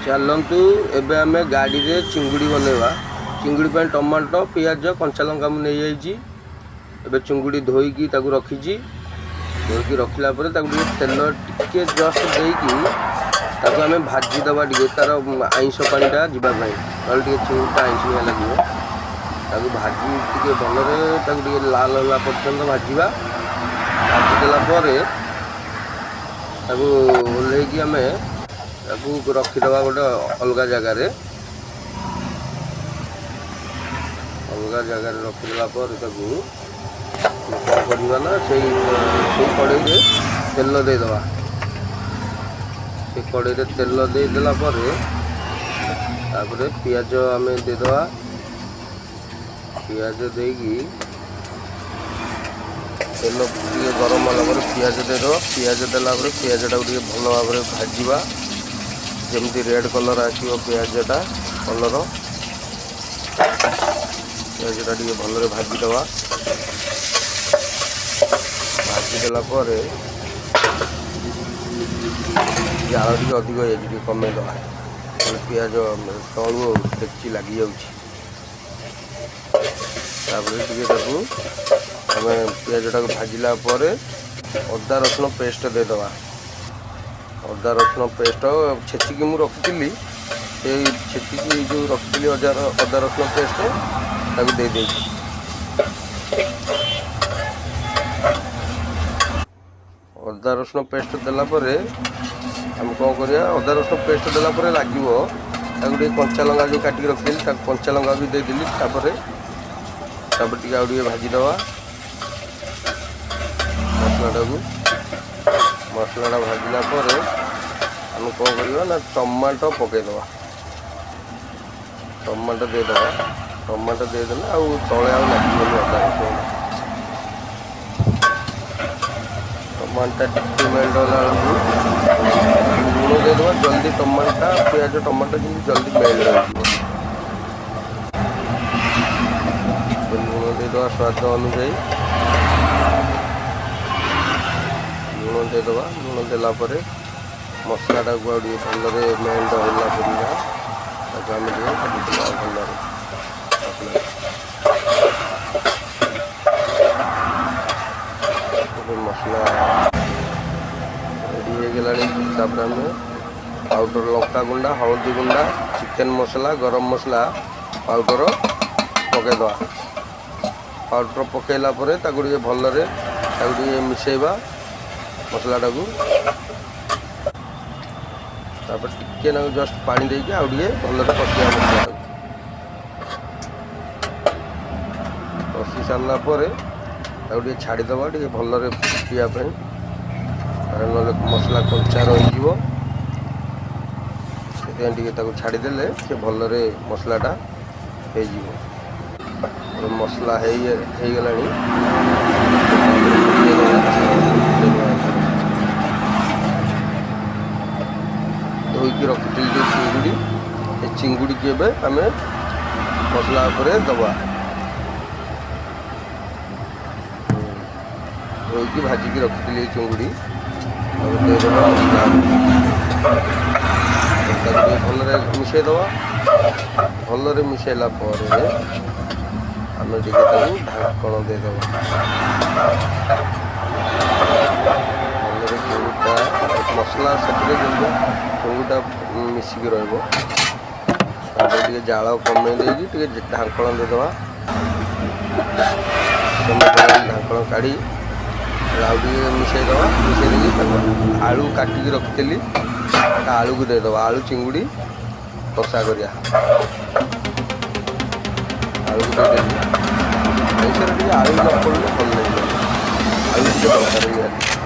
ଚାଲନ୍ତୁ, ଏବେ ଆମେ ଗାଡ଼ିରେ ଚିଙ୍ଗୁଡ଼ି ବନେଇବା। ଚିଙ୍ଗୁଡ଼ି ପାଇଁ ଟମାଟୋ, ପିଆଜ, କଞ୍ଚା ଲଙ୍କା ମୁଁ ନେଇଯାଇଛି। ଏବେ ଚିଙ୍ଗୁଡ଼ି ଧୋଇକି ତାକୁ ରଖିଛି। ଧୋଇକି ରଖିଲା ପରେ ତାକୁ ଟିକେ ତେଲ ଟିକେ ଜଷ୍ଟ ଦେଇକି ତାକୁ ଆମେ ଭାଜିଦେବା ଟିକେ, ତା'ର ଆଇଁଷ ପାଣିଟା ଯିବା ପାଇଁ। ନହେଲେ ଟିକେ ଚିଙ୍ଗୁଡ଼ିଟା ଆଇଁଷିଣିଆ ଲାଗିବ। ତାକୁ ଭାଜି ଟିକେ ଭଲରେ ତାକୁ ଟିକେ ଲାଲ ହେଲା ପର୍ଯ୍ୟନ୍ତ ଭାଜିବା। ଭାଜିଦେଲା ପରେ ତାକୁ ଓହ୍ଲେଇକି ଆମେ ତାକୁ ରଖିଦେବା ଗୋଟେ ଅଲଗା ଜାଗାରେ। ଅଲଗା ଜାଗାରେ ରଖିଦେଲା ପରେ ତାକୁ କ'ଣ କରିବା ନା, ସେଇ କଡ଼େଇରେ ତେଲ ଦେଇଦେବା। ସେ କଡ଼େଇରେ ତେଲ ଦେଇଦେଲା ପରେ ତାପରେ ପିଆଜ ଆମେ ଦେଇଦେବା। ପିଆଜ ଦେଇକି ତେଲ ଟିକେ ଗରମ ହେଲା ପରେ ପିଆଜ ଦେଇଦେବା। ପିଆଜ ଦେଲା ପରେ ପିଆଜଟାକୁ ଟିକେ ଭଲ ଭାବରେ ଭାଜିବା, ଯେମିତି ରେଡ଼୍ କଲର୍ ଆସିବ ପିଆଜଟା କଲର୍। ପିଆଜଟା ଟିକେ ଭଲରେ ଭାଜିଦେବା। ଭାଜିଦେଲା ପରେ, ଜାଳ ଟିକେ ଅଧିକ ହେଇଯାଇଛି, ଟିକେ କମେଇଦେବା, ନହେଲେ ପିଆଜ ତଳୁ ଡେକ୍ଚି ଲାଗିଯାଉଛି। ତାପରେ ଟିକେ ତାକୁ ଆମେ ପିଆଜଟାକୁ ଭାଜିଲା ପରେ ଅଦା ରସୁଣ ପେଷ୍ଟ ଦେଇଦେବା। ଅଦା ରସୁଣ ପେଷ୍ଟ ଛେଚିକି ମୁଁ ରଖିଥିଲି। ସେଇ ଛେଚିକି ଯେଉଁ ରଖିଥିଲି ଅଦା ରସୁଣ ପେଷ୍ଟ, ତାକୁ ଦେଇଦେଇଛି। ଅଦା ରସୁଣ ପେଷ୍ଟ ଦେଲା ପରେ ଆମେ କ'ଣ କରିବା? ଅଦା ରସୁଣ ପେଷ୍ଟ ଦେଲା ପରେ ଲାଗିବ, ତାକୁ ଟିକେ କଞ୍ଚା ଲଙ୍କା ଯେଉଁ କାଟିକି ରଖିଥିଲି, ତାକୁ କଞ୍ଚା ଲଙ୍କା ବି ଦେଇଦେଲି। ତାପରେ ଟିକେ ଆଉ ଟିକେ ଭାଜିଦେବା ମସଲାଟାକୁ। ମସଲାଟା ଭାଜିଲା ପରେ ଆମେ କ'ଣ କରିବା ନା, ଟମାଟୋ ପକାଇଦେବା। ଟମାଟୋ ଦେଇଦେବା। ଟମାଟୋ ଦେଇଦେଲେ ଆଉ ତଳେ ଆଉ ଲାଗିବନି ଅଦା ରସୁଣ। ଟମାଟୋଟା ଟିକେ ମେଲ୍ଟ ହେଲା ବେଳକୁ ଲୁଣ ଦେଇଦେବା। ଜଲ୍ଦି ଟମାଟୋଟା, ପିଆଜ ଟମାଟୋ ଯେମିତି ଜଲ୍ଦି ମେଲ୍ଟ ହେଇଯିବ। ଲୁଣ ଦେଇଦେବା ସ୍ୱାଦ ଅନୁଯାୟୀ। ଲୁଣ ଦେଇଦେବା। ଲୁଣ ଦେଲା ପରେ ମସଲାଟାକୁ ଆଉ ଟିକେ ଭଲରେ ମେଲ୍ଟ ହେଲା ପରିକା ତାକୁ ଆମେ ଟିକେ ଭାଜିଦେବା ଭଲରେ ମସଲା। ଏବେ ମସଲା ରେଡ଼ି ହେଇଗଲାଣି। ତାପରେ ଆମେ ପାଉଡ଼ର, ଲଙ୍କା ଗୁଣ୍ଡା, ହଳଦୀ ଗୁଣ୍ଡା, ଚିକେନ୍ ମସଲା, ଗରମ ମସଲା ପାଉଡ଼ର ପକାଇଦେବା। ପାଉଡ଼ର ପକାଇଲା ପରେ ତାକୁ ଟିକେ ଭଲରେ ତାକୁ ଟିକେ ମିଶାଇବା ମସଲାଟାକୁ। ତାପରେ ଟିକେ ନାକୁ ଜଷ୍ଟ ପାଣି ଦେଇକି ଆଉ ଟିକେ ଭଲରେ କଷିବା ମସଲାଟାକୁ। କଷି ସାରିଲା ପରେ ତାକୁ ଟିକେ ଛାଡ଼ିଦେବା ଟିକେ ଭଲରେ ଫୁଟିବା ପାଇଁ, କାରଣ ନହେଲେ ମସଲା କଞ୍ଚା ରହିଯିବ। ସେଥିପାଇଁ ଟିକେ ତାକୁ ଛାଡ଼ିଦେଲେ ସେ ଭଲରେ ମସଲାଟା ହେଇଯିବ। ମସଲା ହେଇଗଲାଣି। ପକେଇଦେବା, ପକେଇଦେବା ଧୋଇକି ରଖିଥିଲି ଯେଉଁ ଚିଙ୍ଗୁଡ଼ି, ଏ ଚିଙ୍ଗୁଡ଼ିକି ଏବେ ଆମେ ମସଲା ଉପରେ ଦେବା। ଧୋଇକି ଭାଜିକି ରଖିଥିଲି ଏଇ ଚିଙ୍ଗୁଡ଼ି, ତାକୁ ଦେଇଦେବା ମସଲା। ତାକୁ ଟିକେ ଭଲରେ ମିଶାଇଦେବା। ଭଲରେ ମିଶାଇଲା ପରେ ଆମେ ଟିକେ ତାକୁ ଢାଙ୍କଣ ଦେଇଦେବା। ଭଲରେ ଚିଙ୍ଗୁଡ଼ିଟା ମସଲା ସେଥିରେ ଯେମିତି ଚିଙ୍ଗୁଡ଼ିଟା ମିଶିକି ରହିବ। ତାପରେ ଟିକେ ଜାଳ କମେଇ ଦେଇକି ଟିକେ ଢାଙ୍କଣ ଦେଇଦେବା। ସମୟ ପରେ ଢାଙ୍କଣ କାଢ଼ି ଆଉ ଟିକେ ମିଶାଇଦେବା। ମିଶାଇ ଦେଇକି ତାକୁ ଆଳୁ କାଟିକି ରଖିଥିଲି, ତା ଆଳୁକୁ ଦେଇଦେବା। ଆଳୁ ଚିଙ୍ଗୁଡ଼ି କଷା କରିବା। ଆଳୁକୁ ଦେଇଦେଲି। ଆଇଁଷରେ ଟିକେ ଆଳୁ ନ ପଡ଼ିଲେ ଭଲ ଲାଗିବନି। ଆଳୁ ଟିକେ ଦରକାର ନିହାତି।